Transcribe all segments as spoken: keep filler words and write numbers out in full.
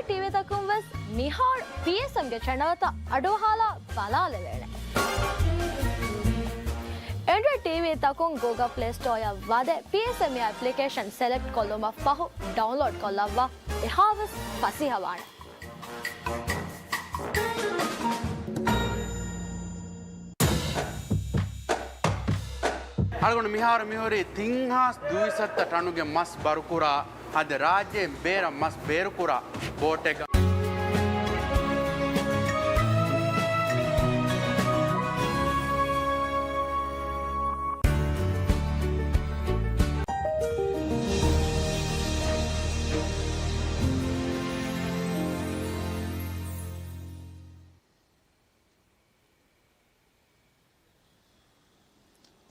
ޓީވީތަކުން ވެސް މިހާރު ޕީއެސްއެމްގެ ޗެނަލްތައް އަޑުއަހާލާ ބަލާލެވޭނެ. އެންޑްރޮއިޑް ޓީވީތަކުން ގޫގަލް ޕްލޭ ސްޓޯއަށް ވަދެ ޕީއެސްއެމް އެޕްލިކޭޝަން ސެލެކްޓް ކޮށްލުމަށްފަހު ޑައުންލޯޑް ކޮށްލައްވާ އެހާވެސް ފަސޭހަވާނެ. އަޅުގަނޑު މިހާރު މިހުރީ ތިން ހާސް ދުއިސައްތަ ޓަނުގެ މަސް ބަރުކުރާ އަދި ރާއްޖޭން ބޭރަށް މަސް ބޭރުކުރާ ބޯޓެއްގަ.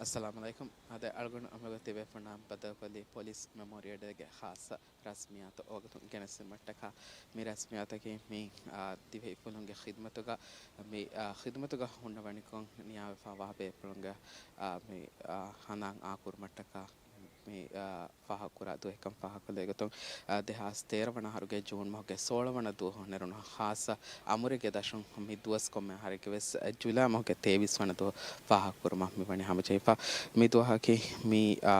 އައްސަލާމު ޢަލައިކުމް. އާދެ، އަޅުގަނޑު އަމުރުގަ ތިބޭފުޅުންނާ ބައްދަލުކޮށްލީ ޕޮލިސް މެމޯރިއަލް ޑޭގެ ޚާއްޞަ ރަސްމިއްޔާތު ވަގުތުން ގެނެސްދިނުމަށްޓަކާ. މި ރަސްމިއްޔާތަކީ މި، އާ، ދިވެހި ފުލުންގެ ޚިދުމަތުގަ، މި، އާ، ޚިދުމަތުގަ ހުންނަވަނިކޮށް ނިޔާވެފައިވާ ބޭފުޅުންގެ، އާ، މި، އާ، ހަނދާން އާކުރުމަށްޓަކާ މި، އާ، ފާހަގަކުރާ ދުވަހެއްކަން ފާހަގަކޮށްލެވިގޮތުން، އާ، ދެހާސް ތޭރަ ވަނަ އަހަރުގެ ޖޫން މަހުގެ ސޯޅަ ވަނަ ދުވަހު ނެރުނު ޚާއްޞަ އަމުރެއްގެ ދަށުން މި ދުވަސް ކޮންމެ އަހަރެއްގެ ވެސް ޖުލައި މަހުގެ ތޭވީސް ވަނަ ދުވަހު ފާހަގަކުރުމަށް މިވަނީ ހަމަޖެހިފަ. މި ދުވަހަކީ މި، އާ،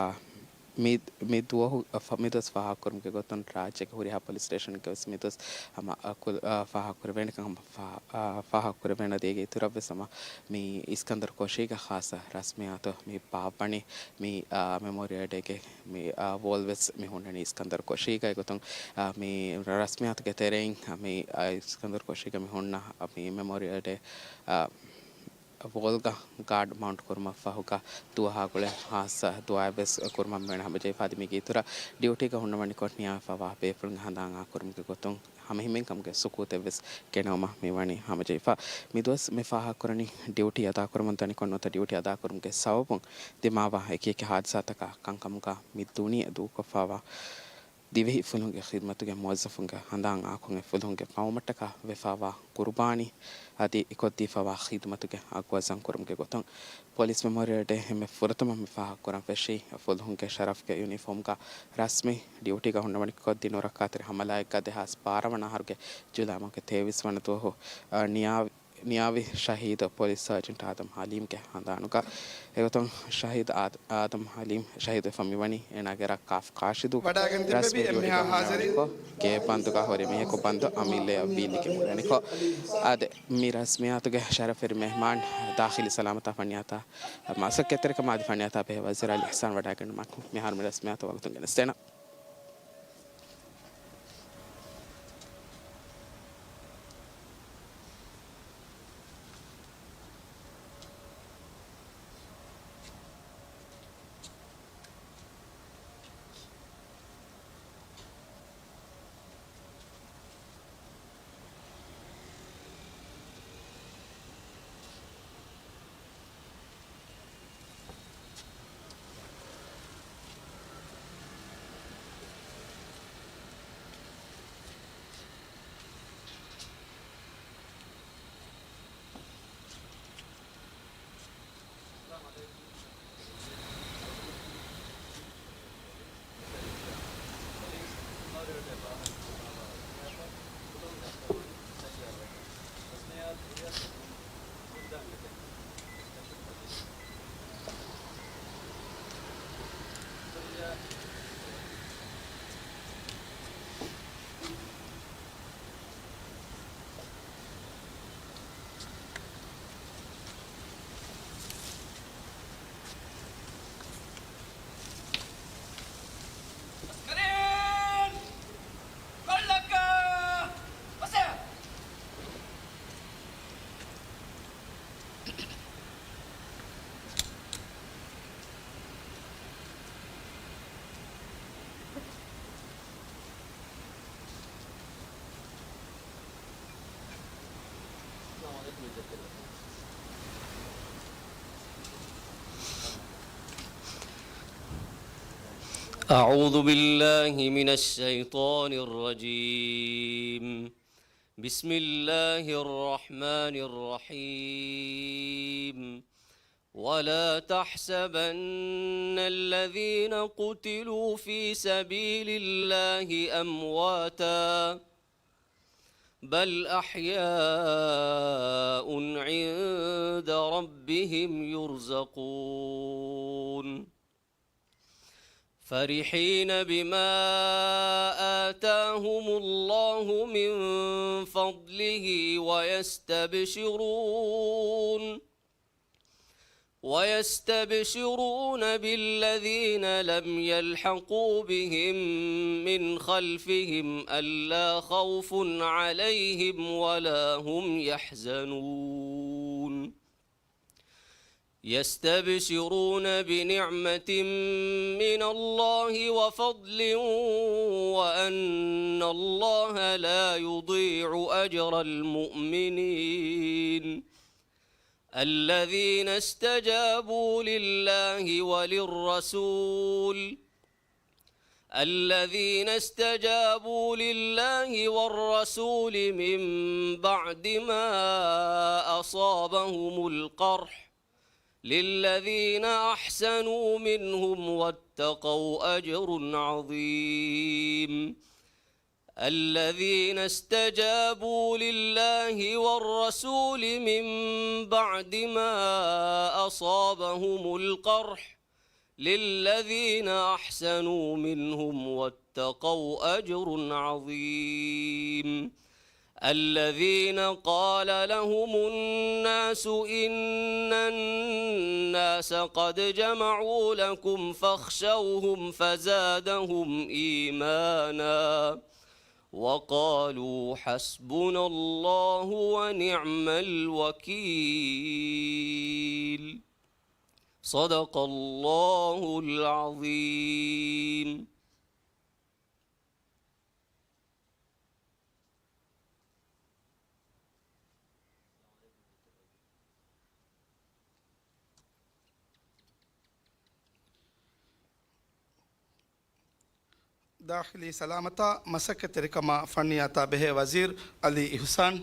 މި، މި ދުވަހު، މި ދުވަސް ފާހަގަކުރުމުގެ ގޮތުން ރާއްޖޭގެ ހުރިހާ ޕޮލިސް ސްޓޭޝަންގެ ވެސް މި ދުވަސް ހަމަ، އާ، ކުލަ، އާ، ފާހަގަކުރެވޭނެކަން ހަމަ ފާ-، އާ، ފާހަގަކުރެވޭނެ ދޭގެ އިތުރަށްވެސް ހަމަ މި އިސްކަންދަރު ކޮށީގަ ޚާއްޞަ ރަސްމިއްޔާތު މި ބާއްވަނީ މި، އާ، މެމޯރިއަލް ޑޭގެ މި، އާ، ވޯލް ވެސް މި ހުންނަނީ އިސްކަންދަރު ކޮށީގަ. އެގޮތުން، އާ، މި ރަސްމިއްޔާތުގެ ތެރެއިން، އާ، މި، އާ، އިސްކަންދަރު ކޮށީގަ މި ހުންނަ، އާ، މި މެމޯރިއަލް ޑޭ، އާ، ވޯލްގަ ގާޑް މައުންޓް ކުރުމަށްފަހުގަ ދުވަހާ ގުޅޭ ޚާއްޞަ ދުޢާއެއް ވެސް ކުރުމަށް މިވަނީ ހަމަޖެހިފަ. އަދި މީގެ އިތުރަށް ޑިއުޓީގަ ހުންނަވަނިކޮށް ނިޔާވެފައިވާ ބޭފުޅުންގެ ހަނދާން އާކުރުމުގެ ގޮތުން ހަމަހިމޭންކަމުގެ ސުކޫތެއް ވެސް ގެނައުމަށް މިވަނީ ހަމަޖެހިފަ. މިދުވަސް މި ފާހަގަކުރަނީ ޑިއުޓީ އަދާކުރަމުން ދަނިކޮށް ނުވަތަ ޑިއުޓީ އަދާކުރުމުގެ ސަބަބުން ދިމާވާ އެކިއެކި ހާދިސާތަކާ ކަންކަމުގަ މި ދުނިޔެ ދޫކޮށްފައިވާ ދިވެހި ފުލުންގެ ޚިދުމަތުގެ މުވައްޒަފުންގެ ހަނދާން އާކުން އެ ފުލުންގެ ޤައުމަށްޓަކާ ވެފައިވާ ޤުރުބާނީ އަދި އެކޮށްދީފައިވާ ޚިދުމަތުގެ އަގު އަޒަން ކުރުމުގެ ގޮތުން ޕޮލިސް މެމޯރިއަލް ޑޭ އެންމެ ފުރަތަމަ މި ފާހަގަކުރަން ފެށީ ފުލުހުންގެ ޝަރަފްގެ ޔުނީފޯމްގަ ރަސްމީ ޑިއުޓީގަ ހުންނަވަނިކޮށްދިނު ރައްކާތެރި ހަމަލާއެއްގަ ދެހާސް ބާރަ ވަނަ އަހަރުގެ ޖުލައި މަހުގެ ތޭވީސް ވަނަ ދުވަހު، އަ، ނިޔާ-، ނިޔާވި ޝަހީދު ޕޮލިސް ސާޖެންޓް އާދަމް ހަލީމްގެ ހަނދާނުގަ. އެގޮތުން ޝަހީދު އާދ-، އާދަމް ހަލީމް ޝަހީދުވެފަ މިވަނީ އޭނާގެ ރައްކާފު ކާށިދޫ ވަޑައިގެން ތިއްބެވި ރަސްމީ އެންމެހާ ޑިއުޓީގަ ހާޒިރީ ހުންނަވަނިކޮށް، ގޭ ބަންދުގަ ހުރި މީހަކު ބަންދު އަމިއްލަޔަށް ވީއްލިގެން އުޅެނިކޮށް، އާދެ، މި ރަސްމިއްޔާތުގެ ޝަރަފުވެރި މެހްމާން ދާޚިލީ ސަލާމަތާ ފަނިޔާތާ، މަސައްކަތްތެރިކަމާ އަދި ފަނިޔާތާ ބެހޭ ވަޒީރު އަލީ އިޙްސާން ވަޑައިގަންނަވާ މިހާރު މި ރަސްމިއްޔާތު ވަގުތުން ގެނެސްދޭނަން. أعوذ بالله من الشيطان الرجيم. بسم الله الرحمن الرحيم. ولا تحسبن الذين قتلوا في سبيل الله أمواتا، بل أحياء عند ربهم يرزقون. فرحين بما آتاهم الله من فضله ويستبشرون، ويستبشرون بالذين لم يلحقوا بهم من خلفهم ألا خوف عليهم ولا هم يحزنون. يستبشرون بنعمة من الله وفضل وأن الله لا يضيع أجر المؤمنين. الذين استجابوا لله وللرسول، الذين استجابوا لله والرسول من بعد ما أصابهم القرح، للذين أحسنوا منهم واتقوا أجر عظيم. الذين استجابوا لله والرسول من بعد ما أصابهم القرح، للذين أحسنوا منهم واتقوا أجر عظيم. الذين قال لهم الناس إن الناس قد جمعوا لكم فاخشوهم فزادهم إيمانا وقالوا حسبنا الله ونعم الوكيل. صدق الله العظيم. ދާޚިލީ ސަލާމަތާ، މަސައްކަތްތެރިކަމާ ފަންނިޔާތާ ބެހޭ ވަޒީރު އަލީ އިޙުސާން،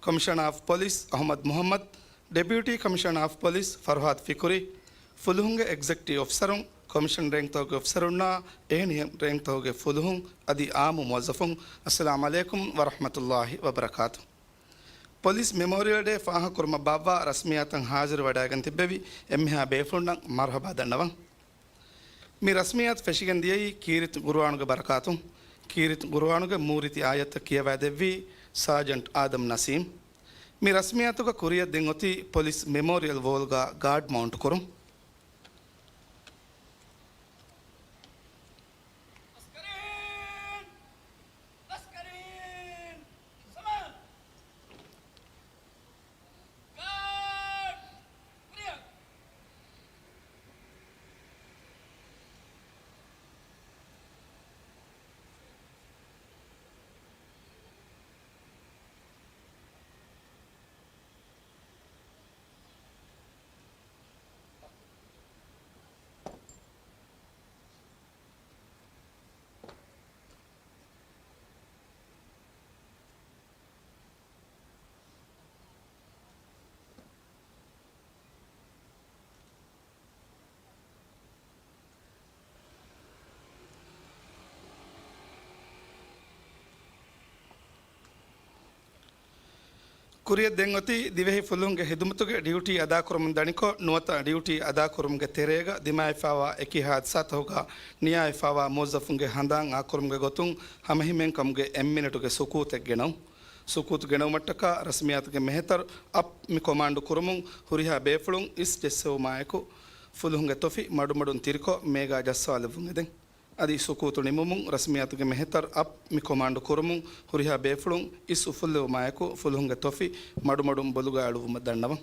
ކޮމިޝަނާ އޮފް ޕޮލިސް އަޙުމަދު މުޙައްމަދު، ޑެޕިއުޓީ ކޮމިޝަނާ އޮފް ޕޮލިސް ފަރުހާދު ފިކުރީ، ފުލުހުންގެ އެގްޒެކެޓިވް އޮފިސަރުން، ކޮމިޝަން ރޭންކްތަކުގެ އޮފިސަރުންނާ އެހެނިހެން ރޭންކްތަކުގެ ފުލުހުން އަދި އާއްމު މުވައްޒަފުން، އައްސަލާމު ޢަލައިކުމް ވަރަޙްމަތުﷲި ވަބަރަކާތު. ޕޮލިސް މެމޯރިއަލް ޑޭ ފާހަގަކުރުމަށް ބާއްވާ ރަސްމިއްޔާތަށް ހާޒިރުވެވަޑައިގެން ތިއްބެވި އެންމެހާ ބޭފުޅުންނަށް މަރުޙަބާ ދަންނަވަން. މި ރަސްމިއްޔާތު ފެށިގެން ދިޔައީ ކީރިތި ޤުރުއާނުގެ ބަރަކާތުން. ކީރިތި ޤުރުއާނުގެ މޫރިތި އާޔަތްތައް ކިޔަވައިދެއްވީ ސާޖަންޓް އާދަމް ނަސީމް. މި ރަސްމިއްޔާތުގަ ކުރިއަށް ދެން އޮތީ ޕޮލިސް މެމޯރިއަލް ވޯލްގަ ގާޑް މައުންޓް ކުރުން. ކުރިއަށް ދެން އޮތީ ދިވެހި ފުލުހުންގެ ހިދުމަތުގެ ޑިއުޓީ އަދާކުރަމުން ދަނިކޮށް، ނުވަތަ ޑިއުޓީ އަދާކުރުމުގެ ތެރޭގަ ދިމާވެފަވާ އެކި ހާދިސާތަކުގަ ނިޔާވެފަވާ މުވައްޒަފުންގެ ހަނދާން އާކުރުމުގެ ގޮތުން ހަމަހިމޭންކަމުގެ އެއްމިނެޓުގެ ސުކޫތެއް ގެނައު. ސުކޫތު ގެނައުމަށްޓަކާ ރަސްމިއްޔާތުގެ މެހެތަރު އަޕް މި ކޮމާންޑު ކުރުމުން ހުރިހާ ބޭފުޅުން އިސް ޖެއްސެވުމާއެކު، ފުލުހުންގެ ތޮފި މަޑުމަޑުން ތިރިކޮށް މޭގާ ޖައްސަވާލެއްވުން އެދެން. އަދި ސުކޫތު ނިމުމުން ރަސްމިއްޔާތުގެ މެހެތަރު އަޕް މި ކޮމާންޑު ކުރުމުން ހުރިހާ ބޭފުޅުން އިސް އުފުއްލެވުމާއެކު ފުލުހުންގެ ތޮފި މަޑުމަޑުން ބޮލުގަ އެޅުއްވުމަށް ދަންނަވަން.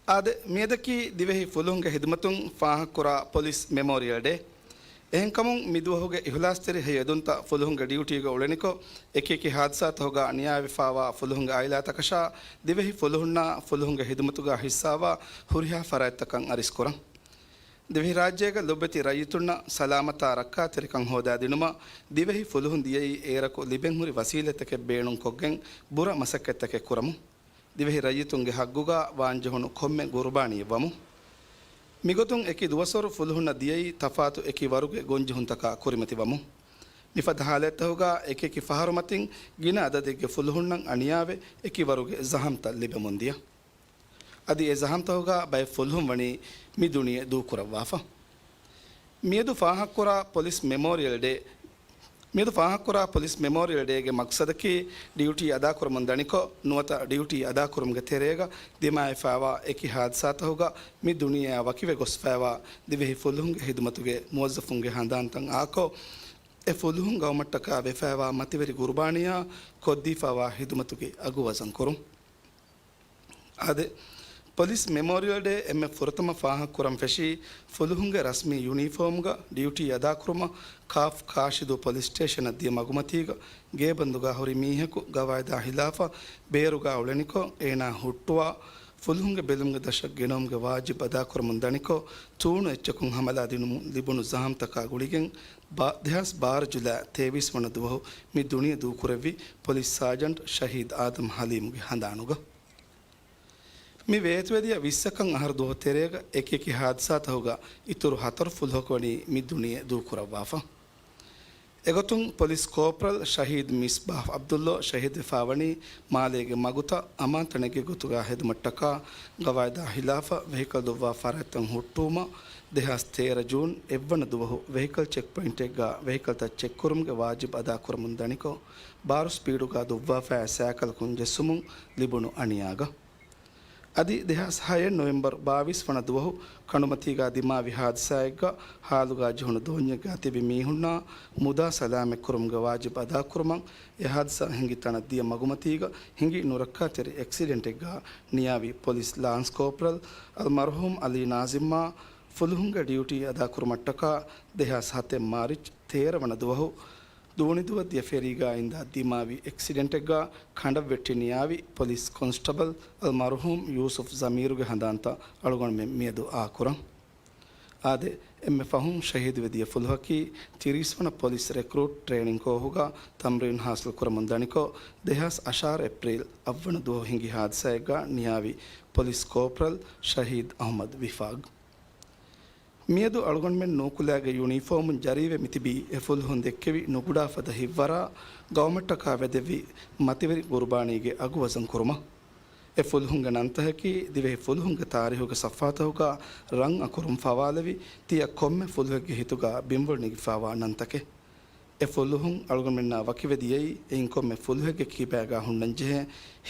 އާދެ، މިއަދަކީ ދިވެހި ފުލުހުންގެ ހިދުމަތުން ފާހަގަކުރާ ޕޮލިސް މެމޯރިއަލް ޑޭ. އެހެންކަމުން މި ދުވަހުގެ އިހުލާސްތެރި ހެޔޮއެދުންތައް ފުލުހުންގެ ޑިއުޓީގަ އުޅެނިކޮށް، އެކިއެކި ހާދިސާތަކުގަ ނިޔާވެފާވާ ފުލުހުންގެ އާއިލާތަކަށާ ދިވެހި ފުލުހުންނާ ފުލުހުންގެ ހިދުމަތުގަ ހިއްސާވާ ހުރިހާ ފަރާތްތަކަށް އަރިސްކުރަން. ދިވެހިރާއްޖޭގަ ލޮބުވެތި ރައްޔިތުންނަށް ސަލާމަތާ ރައްކާތެރިކަން ހޯދާދިނުމަށް ދިވެހި ފުލުހުން ދިޔައީ އޭރަކު ލިބެންހުރި ވަސީލަތްތަކެއް ބޭނުންކޮށްގެން ބުރަ މަސައްކަތްތަކެއް ކުރަމުން. ދިވެހި ރައްޔިތުންގެ ހައްގުގަ ވާންޖެހުނު ކޮންމެ ގުރުބާނީއެއް ވަމުން. މިގޮތުން އެކި ދުވަސްވަރު ފުލުހުންނަށް ދިޔައީ ތަފާތު އެކި ވަރުގެ ގޮންޖެހުންތަކާ ކުރިމަތިވަމުން. މިފަދަ ހާލަތްތަކުގަ އެކިއެކި ފަހަރު މަތިން ގިނަ އަދަދެއްގެ ފުލުހުންނަށް އަނިޔާވެ، އެކި ވަރުގެ ޒަހަމްތައް ލިބެމުންދިޔަ. އަދި އެ ޒަހަމްތަކުގަ ބައެއް ފުލުހުން ވަނީ މި ދުނިޔެ ދޫކުރައްވާފަ. މިއަދު ފާހަގަކުރާ ޕޮލިސް މެމޯރިއަލް ޑޭ، މިއަދު ފާހަގަކުރާ ޕޮލިސް މެމޯރިއަލް ޑޭގެ މަގްސަދަކީ ޑިއުޓީ އަދާކުރަމުން ދަނިކޮށް، ނުވަތަ ޑިއުޓީ އަދާކުރުމުގެ ތެރޭގަ ދިމާވެފާވާ އެކި ހާދިސާތަކުގަ މި ދުނިޔެއާ ވަކިވެ ގޮސްފައިވާ ދިވެހި ފުލުހުންގެ ހިދުމަތުގެ މުވައްޒަފުންގެ ހަނދާންތައް އާކޮށް، އެ ފުލުހުން ގައުމަށްޓަކާ ވެފައިވާ މަތިވެރި ގުރުބާނީއާ ކޮށްދީފާވާ ހިދުމަތުގެ އަގު ވަޒަންކުރުން. އާދެ، ޕޮލިސް މެމޯރިއަލް ޑޭ އެންމެ ފުރަތަމަ ފާހަގަކުރަން ފެށީ، ފުލުހުންގެ ރަސްމީ ޔުނީފޯމުގަ ޑިއުޓީ އަދާކުރުމަށް ކާފް ކާށިދޫ ޕޮލިސް ސްޓޭޝަނަށް ދިޔަ މަގުމަތީގަ، ގޭބަންދުގަ ހުރި މީހަކު ގަވާއިދާ ހިލާފަށް ބޭރުގަ އުޅެނިކޮށް، އޭނާ ހުއްޓުވާ، ފުލުހުންގެ ބެލުމުގެ ދަށަށް ގެނައުމުގެ ވާޖިބް އަދާކުރަމުން ދަނިކޮށް، ތޫނު އެއްޗަކުން ހަމަލާ ދިނުމުން ލިބުނު ޒަހަމްތަކާ ގުޅިގެން، ބާ-، ދެހާސް ބާރަ ޖުލައި ތޭވީސް ވަނަ ދުވަހު މި ދުނިޔެ ދޫކުރެއްވި ޕޮލިސް ސާޖަންޓް ޝަހީދް އާދަމް ހަލީމުގެ ހަނދާނުގަ. މި ވޭތުވެދިޔަ ވިއްސަކަށް އަހަރު ދުވަހު ތެރޭގަ އެކިއެކި ހާދިސާތަކުގަ އިތުރު ހަތަރު ފުލުހަކު ވަނީ މި ދުނިޔެ ދޫކުރައްވާފަ. އެގޮތުން ޕޮލިސް ކޯޕްރަލް ޝަހީދް މިސްބާހް އަބްދުﷲ ޝަހީދުވެފާވަނީ މާލޭގެ މަގުތައް އަމާންތަނެއްގެ ގޮތުގަ ހެދުމަށްޓަކާ ގަވާއިދާ ހިލާފަށް ވެހިކަލް ދުއްވާ ފަރާތްތައް ހުއްޓުވުމަށް ދެހާސް ތޭރަ ޖޫން އެއްވަނަ ދުވަހު ވެހިކަލް ޗެކްޕޮއިންޓެއްގަ ވެހިކަލްތައް ޗެކްކުރުމުގެ ވާޖިބް އަދާކުރަމުން ދަނިކޮށް، ބާރު ސްޕީޑުގަ ދުއްވާފައި ސައިކަލަކުން ޖެއްސުމުން ލިބުނު އަނިޔާގަ. އަދި ދެހާސް ހައެއް ނޮވެމްބަރު ބާވީސް ވަނަ ދުވަހު ކަނޑުމަތީގަ ދިމާވި ހާދިސާއެއްގަ ހާލުގަ ޖެހުނު ދޯންޏެއްގަ ތިބި މީހުންނާ މުދާ ސަލާމަތްކުރުމުގެ ވާޖިބް އަދާކުރުމަށް އެ ހާދިސާ ހިނގި ތަނަށް ދިޔަ މަގުމަތީގަ ހިނގި ނުރައްކާތެރި އެކްސިޑެންޓެއްގަ ނިޔާވި ޕޮލިސް ލާންސް ކޯޕްރަލް އަލްމަރްޙޫމް އަލީ ނާޒިމްއާ ފުލުހުންގެ ޑިއުޓީ އަދާކުރުމަށްޓަކާ ދެހާސް ހަތެއް މާރިޗް ތޭރަ ވަނަ ދުވަހު ދޫނިދުވަށް ދިޔަ ފެރީގައިންދާ ދިމާވި އެކްސިޑެންޓެއްގަ ކަނޑަށްވެއްޓި ނިޔާވި ޕޮލިސް ކޮންސްޓަބަލް އަލްމަރްޙޫމް ޔޫސުފް ޒަމީރުގެ ހަނދާންތައް އަޅުގަނޑުމެން މިއަދު އާކުރަން. އާދެ، އެންމެ ފަހުން ޝަހީދުވެ ދިޔަ ފުލުހަކީ ތިރީސް ވަނަ ޕޮލިސް ރެކްރޫޓް ޓްރޭނިން ކޯހުގަ ތަމްރީން ހާސިލް ކުރަމުން ދަނިކޮށް، ދެހާސް އަށާރަ އޭޕްރީލް އަށްވަނަ ދުވަހު ހިނގި ހާދިސާއެއްގަ ނިޔާވި ޕޮލިސް ކޯޕްރަލް ޝަހީދް އަޙްމަދު ވިފާގް. މިއަދު އަޅުގަނޑުމެން ނޫކުލައިގެ ޔުނީފޯމުން ޖަރީވެ މިތިބީ އެ ފުލުހުން ދެއްކެވި ނުގުޑާ ފަދަ ހިތްވަރާ ގައުމަށްޓަކާ ވެދެއްވި މަތިވެރި ގުރުބާނީގެ އަގު ވަޒަން ކުރުމަށް. އެ ފުލުހުންގެ ނަންތަކަކީ ދިވެހި ފުލުހުންގެ ތާރީހުގެ ސަފްހާތަކުގަ ރަން އަކުރުން ފަވާލެވި ތިޔަ ކޮންމެ ފުލުހެއްގެ ހިތުގަ ބިންވަޅު ނެގިފާވާ ނަންތަކެއް. އެ ފުލުހުން އަޅުގަނޑުމެންނާ ވަކިވެ ދިޔައީ އެއިން ކޮންމެ ފުލުހެއްގެ ކިބާގަ ހުންނަންޖެހޭ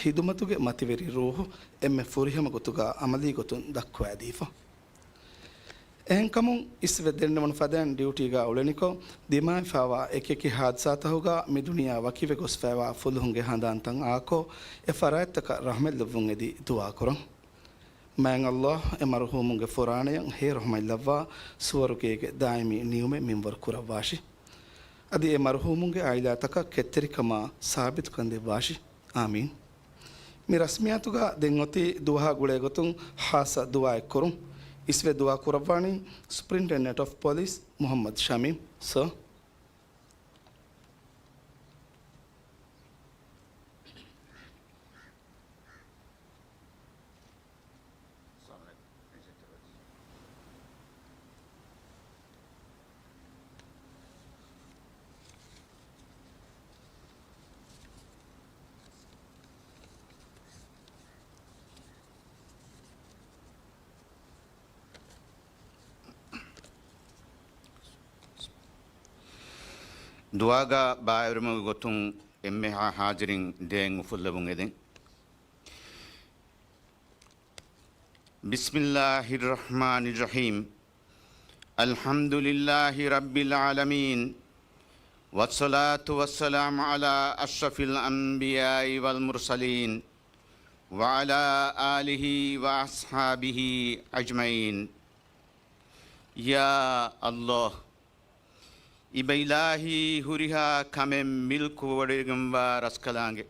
ހިދުމަތުގެ މަތިވެރި ރޫހު އެންމެ ފުރިހަމަ ގޮތުގަ އަމަލީ ގޮތުން ދައްކުވައިދީފަ. އެހެންކަމުން އިސްވެ ދެންނެވުނު ފަދައިން ޑިއުޓީގަ އުޅެނިކޮށް، ދިމާވެފާވާ އެކިއެކި ހާދިސާތަކުގަ މި ދުނިޔެއާ ވަކިވެ ގޮސްފައިވާ ފުލުހުންގެ ހަނދާންތައް އާކޮށް، އެ ފަރާތްތަކަށް ރަޙްމަތްލެއްވުން އެދި ދުޢާކުރަން. މާތް ﷲ އެ މަރުޙޫމުންގެ ފުރާނަޔަށް ހޭ ރަޙްމަތްލައްވާ، ސުވަރުގޭގެ ދާއިމީ ނިޢުމަތް މިންވަރު ކުރައްވާށި. އަދި އެ މަރުޙޫމުންގެ އާއިލާތަކަށް ކެތްތެރިކަމާ ސާބިތުކަން ދެއްވާށި. އާމީން. މި ރަސްމިއްޔާތުގަ ދެން އޮތީ ދުވަހާ ގުޅޭގޮތުން ޚާއްޞަ ދުޢާއެއް ކުރުން. އިސްވެ ދުޢާ ކުރައްވާނީ ސުޕްރިންޓެންޑެންޓް އޮފް ޕޮލިސް މުޙައްމަދު ޝަމީމް ސަރ. ދުޢާގަ ބައިވެރިވުމުގެ ގޮތުން އެންމެހާ ހާޒިރިން ދޭން އުފުއްލެވުން އެދެން. بسم الله الرحمن الرحيم. الحمد لله رب العالمين. والصلاة والسلام على أشرف الأنبياء والمرسلين. وعلى آله وأصحابه أجمعين. ޔާ ﷲ، އިބައިލާހީ ހުރިހާ ކަމެއް މިލްކުވެވޮޑިގެންވާ ރަސްކަލާނގެ،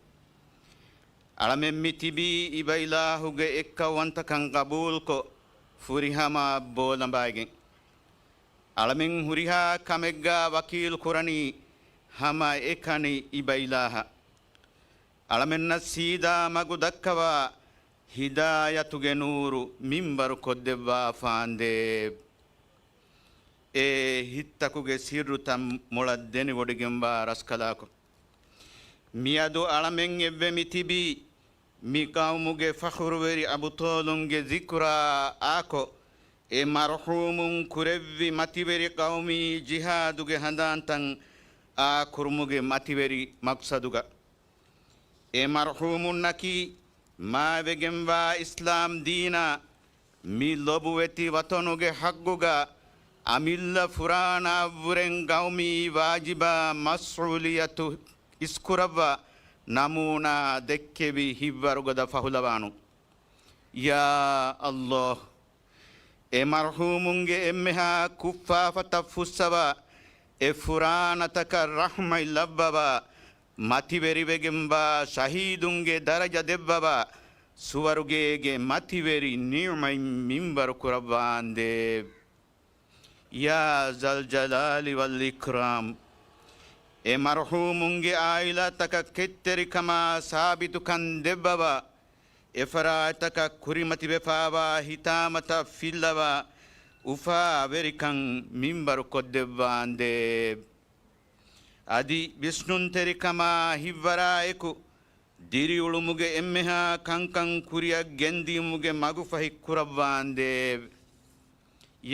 އަޅަމެން މި ތިބީ އިބައިލާހުގެ އެއްކައުވަންތަކަން ގަބޫލުކޮށް، ފުރިހަމައަށް ބޯލަނބައިގެން. އަޅަމެން ހުރިހާ ކަމެއްގަ ވަކީލު ކުރަނީ ހަމަ އެކަނި އިބައިލާހަށް. އަޅަމެންނަށް ސީދާ މަގު ދައްކަވާ، ހިދާޔަތުގެ ނޫރު މިންވަރު ކޮށްދެއްވާފާނދޭ. އޭ ހިތްތަކުގެ ސިއްރުތައް މޮޅަށް ދެނެވޮޑިގެންވާ ރަސްކަލާކޮ، މިއަދު އަޅަމެން އެއްވެ މި ތިބީ، މި ޤައުމުގެ ފަޚުރުވެރި އަބުޠާލުންގެ ޛިކުރާ އާކޮ، އެ މަރުޙޫމުން ކުރެއްވި މަތިވެރި ޤައުމީ ޖިހާދުގެ ހަނދާންތައް އާކުރުމުގެ މަތިވެރި މަޤްޞަދުގަ. އެ މަރުޙޫމުންނަކީ މާވެގެންވާ އިސްލާމް ދީނާ މި ލޮބުވެތި ވަޠަނުގެ ޙައްޤުގަ އަމިއްލަ ފުރާނައަށްވުރެން ޤައުމީ ވާޖިބާ މަސްއޫލިއްޔަތު އިސްކުރައްވާ ނަމޫނާ ދެއްކެވި ހިތްވަރުގަދަ ފަހުލަވާނު. ޔާ ﷲ، އެ މަރުޙޫމުންގެ އެންމެހާ ކުށްފާފަތައް ފުއްސަވާ، އެ ފުރާނަތަކަށް ރަޙްމަތް ލައްވަވާ، މަތިވެރިވެގެންވާ ޝަހީދުންގެ ދަރަޖަ ދެއްވަވާ، ސުވަރުގޭގެ މަތިވެރި ނިޢުމަތް މިންވަރު ކުރައްވާނދޭ. ޔާ ޒަލްޖަލާލި ވަލްއިކްރާމް، އެ މަރުޙޫމުންގެ އާއިލާތަކަށް ކެތްތެރިކަމާ ސާބިތުކަން ދެއްވަވާ، އެފަރާތްތަކަށް ކުރިމަތިވެފާވާ ހިތާމަތައް ފިއްލަވާ، އުފާވެރިކަން މިންވަރު ކޮށްދެއްވާނދޭ. އަދި ވިސްނުންތެރިކަމާ ހިތްވަރާއެކު، ދިރިއުޅުމުގެ އެންމެހާ ކަންކަން ކުރިއަށް ގެންދިޔުމުގެ މަގުފަހި ކުރައްވާނދޭ.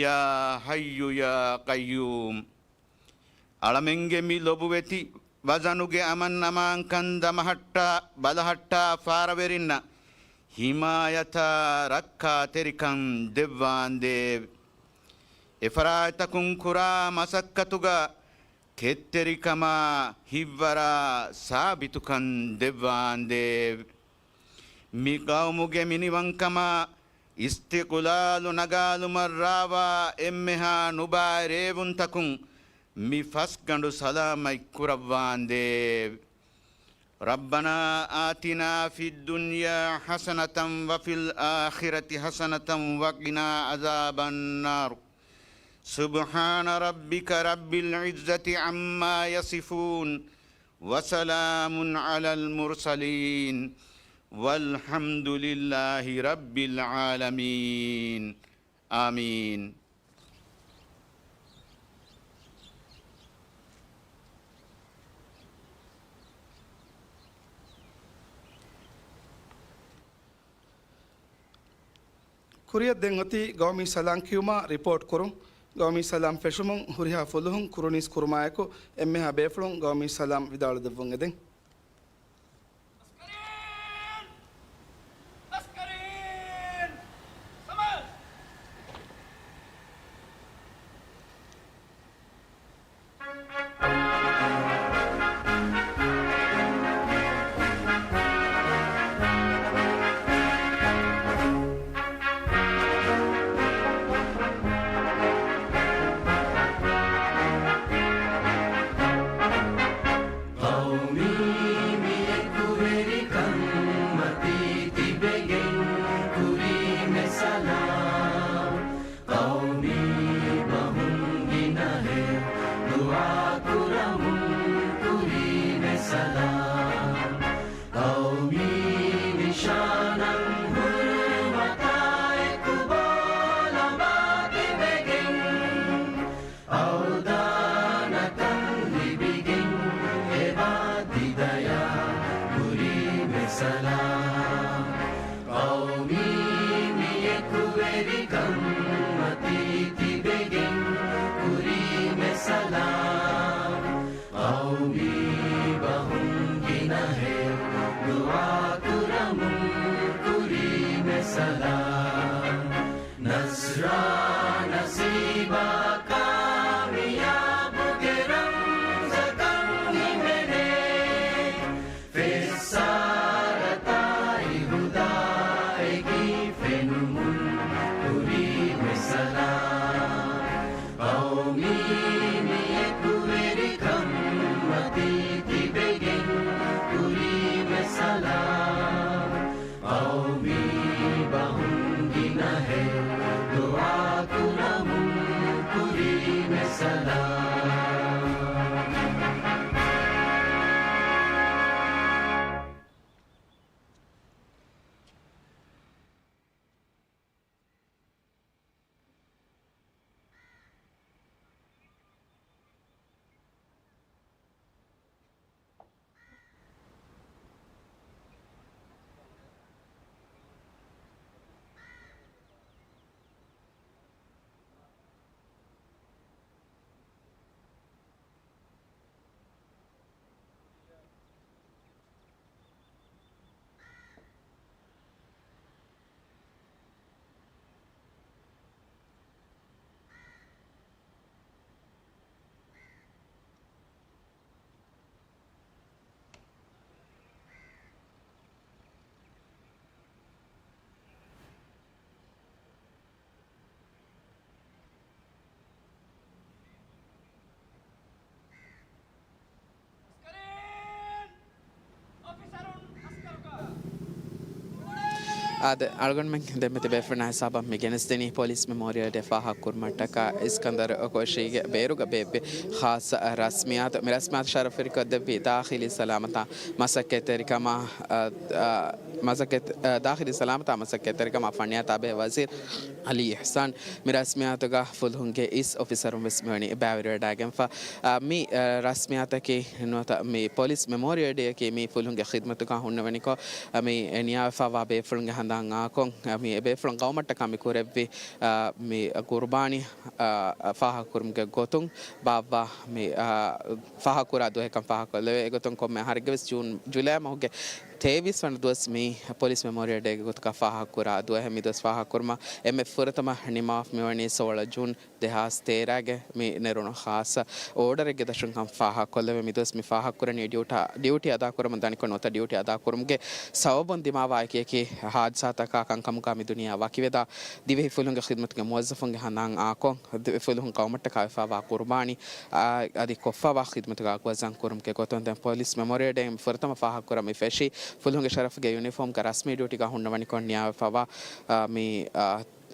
ޔާ ޙައްޔު ޔާ ޤައްޔޫމް، އަޅަމެންގެ މި ލޮބުވެތި ވަޒަނުގެ އަމަން އަމާންކަން ދަމަހައްޓާ، ބަލަހައްޓާ ފާރަވެރިންނަށް ހިމާޔަތާ ރައްކާތެރިކަން ދެއްވާނދޭ. އެފަރާތްތަކުން ކުރާ މަސައްކަތުގަ ކެތްތެރިކަމާ ހިތްވަރާ ސާބިތުކަން ދެއްވާނދޭ. މި ޤައުމުގެ މިނިވަންކަމާ އިސްތިޤުލާލު ނަގާލުމަށް ރާވާ އެންމެހާ ނުބާއި ރޭވުންތަކުން މި ފަސްގަނޑު ސަލާމަތް ކުރައްވާނދޭ. ربنا آتنا في الدنيا حسنة وفي الآخرة حسنة وقنا عذاب النار. سبحان ربك رب العزة عما يصفون. وسلام على المرسلين. والحمد لله رب العالمين. އާމީން. ކުރިއަށް ދެން އޮތީ ގައުމީ ސަލާން ކިޔުމާ ރިޕޯޓް ކުރުން. ގައުމީ ސަލާން ފެށުމުން ހުރިހާ ފުލުހުން ކުރުނީސް ކުރުމާއެކު، އެންމެހާ ބޭފުޅުން ގައުމީ ސަލާން ވިދާޅުދެއްވުން އެދެން. ޤައުމީ މި އެކުވެރިކަން މަތީ ތިބެގެން ކުރީމެ ސަލާމް. ޤައުމީ ބަހުން ގިނަހެއް ދުޢާ ކުރަމުން ކުރީމެ ސަލާމް. ޤައުމީ ނިޝާނަން ހުރުމަތާއެކު ބޯލަނބާ ތިބެގެން، އަވްދާނަކަން ލިބިގެން އެބާ ތިދަޔާ ކުރީމެ ސަލާމް. ޤައުމީ މި އެކުވެރިކަން މަތީ ތިބެގެން ކުރީމެ ސަލާމް. ޤައުމީ ބަހުން ގިނަހެއް ދުޢާ ކުރަމުން ކުރީމެ ސަލާމް. ނަޞްރާ ނަސީބާ ކާމިޔާބުގެ ރަމްޒަކަށް ހިމެނޭ. ފެއްސާރަތާއި ހުދާ އާދެ، އަޅުގަނޑުމެން ދެންމެ ތިބޭފުޅުންނާ ހިސާބަށް މި ގެނެސްދިނީ ޕޮލިސް މެމޯރިއަލް ޑޭ ފާހަގަކުރުމަށްޓަކާ އިސްކަންދަރު ކޯށީގެ ބޭރުގަ ބޭއްވި ޚާއްޞަ ރަސްމިއްޔާތު. މި ރަސްމިއްޔާތު ޝަރަފުވެރިކޮށްދެއްވީ ދާޚިލީ ސަލާމަތާ މަސައްކަތްތެރިކަމާ، އަ، އަ، މަސައްކަތް، އަ، ދާޚިލީ ސަލާމަތާ މަސައްކަތްތެރިކަމާ ފަންނިޔާ ތާބޭ ވަޒީރު އަލީ އިޙްސާން. މި ރަސްމިއްޔާތުގަ ފުލުހުންގެ އިސް އޮފިސަރުން ވެސް މިވަނީ ބައިވެރިވެވަޑައިގެންފަ. އަ، މި، އަ، ރަސްމިއްޔާތަކީ ނުވަތަ މި ޕޮލިސް މެމޯރިއަލް ޑޭއަކީ މި ފުލުހުންގެ ޚިދްމަތުގަ ހުންނެވެނިކޮށް، އަ، މި ނިޔާވެފަވާ ބޭފުޅުންގެ ހަނދާން އާކޮށް، އަ، މި އެބޭފުޅުން ގައުމަށްޓަކާ މި ކުރެއްވި، އަ، މި ޤުރުބާނީ، އަ، ފާހަގަކުރުމުގެ ގޮތުން ބާއްވާ މި، އަ، ފާހަގަކުރާ ދުވަހެއްކަން ފާހަގަކޮށްލެވޭ. އެގޮތުން ކޮންމެ އަހަރެއްގެ ވެސް ޖޫން، ޖުލައި މަހުގެ ތޭވީސް ވަނަ ދުވަސް މި ޕޮލިސް މެމޯރިއަލް ޑޭގެ ގޮތުގަ ފާހަގަކުރާ ދުވަހެއް. މި ދުވަސް ފާހަގަކުރުމަށް އެންމެ ފުރަތަމަ ނިންމާފަ މިވަނީ ސޯޅަ ޖޫން ދެހާސް ތޭރަގެ މި ނެރުނު ޚާއްޞަ އޯޑަރެއްގެ ދަށުން ކަން ފާހަގަކޮށްލެވޭ. މި ދުވަސް މި ފާހަގަކުރަނީ ޑިއުޓާ، ޑިއުޓީ އަދާކުރަމުން ދަނިކޮށް ނުވަތަ ޑިއުޓީ އަދާކުރުމުގެ ސަބަބުން ދިމާވާ އެކި އެކި ހާދިސާތަކާ ކަންކަމުގަ މި ދުނިޔެއާ ވަކިވެދާ ދިވެހި ފުލުހުންގެ ޚިދްމަތުގެ މުވައްޒަފުންގެ ހަނދާން އާކޮށް، ދިވެހި ފުލުހުން ގައުމަށްޓަކާ ވެފަވާ ޤުރުބާނީ، އާ، އަދި ކޮށްފަވާ ޚިދްމަތުގެ އަގުވަޒަން ކުރުމުގެ ގޮތުން ދެން ޕޮލިސް މެމޯރިއަލް ޑޭ ފުރަތަމަ ފާހަގަކުރަން މި ފެށީ ފުލުހުންގެ ޝަރަފުގެ ޔުނީފޯމްގަ ރަސްމީ ޑިއުޓީގަ ހުންނަވަނިކޮށް ނިޔާވެފަވާ، އާ، މި، އާ،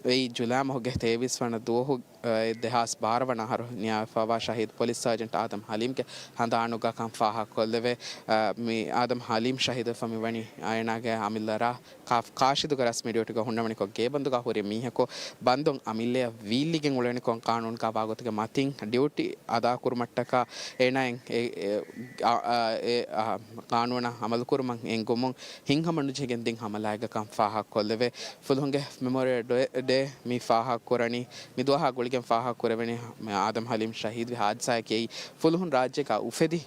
އެއީ ޖުލައި މަހުގެ ތޭވީސް ވަނަ ދުވަހު، އެ، ދެހާސް ބާރަ ވަނަ އަހަރު ނިޔާވެފަވާ ޝަހީދު ޕޮލިސް ސާޖެންޓް އާދަމް ހަލީމްގެ ހަނދާނުގަ ކަން ފާހަގަކޮށްލެވޭ. އަ، މި އާދަމް ހަލީމް ޝަހީދުވެފަ މިވަނީ އޭނާގެ އަމިއްލަ ރާ ކާ-، ކާށިދުގަ ރަސްމީ ޑިއުޓީގަ ހުންނަވަނިކޮށް، ގޭބަންދުގަ ހުރި މީހަކު ބަންދުން އަމިއްލައަށް ވީއްލިގެން އުޅެނިކޮށް، ޤާނޫނުގަ ވާގޮތުގެ މަތިން ޑިއުޓީ އަދާކުރުމަށްޓަކާ އޭނާއަށް އެ، އެ، އަ، އަ، އެ، އަ، ޤާނޫނަށް އަމަލުކުރުމަށް އެންގުމުން ހިތްހަމަނުޖެހިގެން ދިން ހަމަލާއެއްގަ ކަން ފާހަގަކޮށްލެވޭ. ފުލުހުންގެ މެމޯރިއަލް ޑޭ، ޑޭ މި ފާހަގަކުރަނީ، މި ދުވަހާ ގުޅިގެން ފާހަގަކުރެވެނީ، އާދަމް ހަލީމް ޝަހީދުވި ހާދިސާއަކީ ފުލުހުން ރާއްޖޭގަ އުފެދި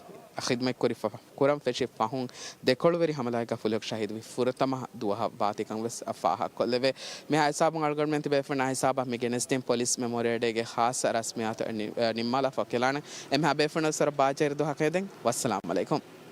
ޚިދްމަތްކުރި ފަ-، ކުރަން ފެށި ފަހުން ދެކޮޅުވެރި ހަމަލާއެއްގަ ފުލުހުން ޝަހީދުވި ފުރަތަމަ ދުވަހަށް ވާތީކަން ވެސް ފާހަގަކޮށްލެވޭ. މިހާ ހިސާބުން އަޅުގަނޑުމެން ތިބޭފުޅުންނާ ހިސާބަށް މި ގެނެސްދިން ޕޮލިސް މެމޯރިއަލް ޑޭގެ ޚާއްޞަ ރަސްމިއްޔާތު ނި-، ނިންމާލާފަ ކިލާނެ. އެންމެހާ ބޭފުޅުންނަށް ވަރަށް ބާއްޖަވެރި ދުވަހަކަށް ހެދެން. ވައްސަލާމް އަލައިކުމް.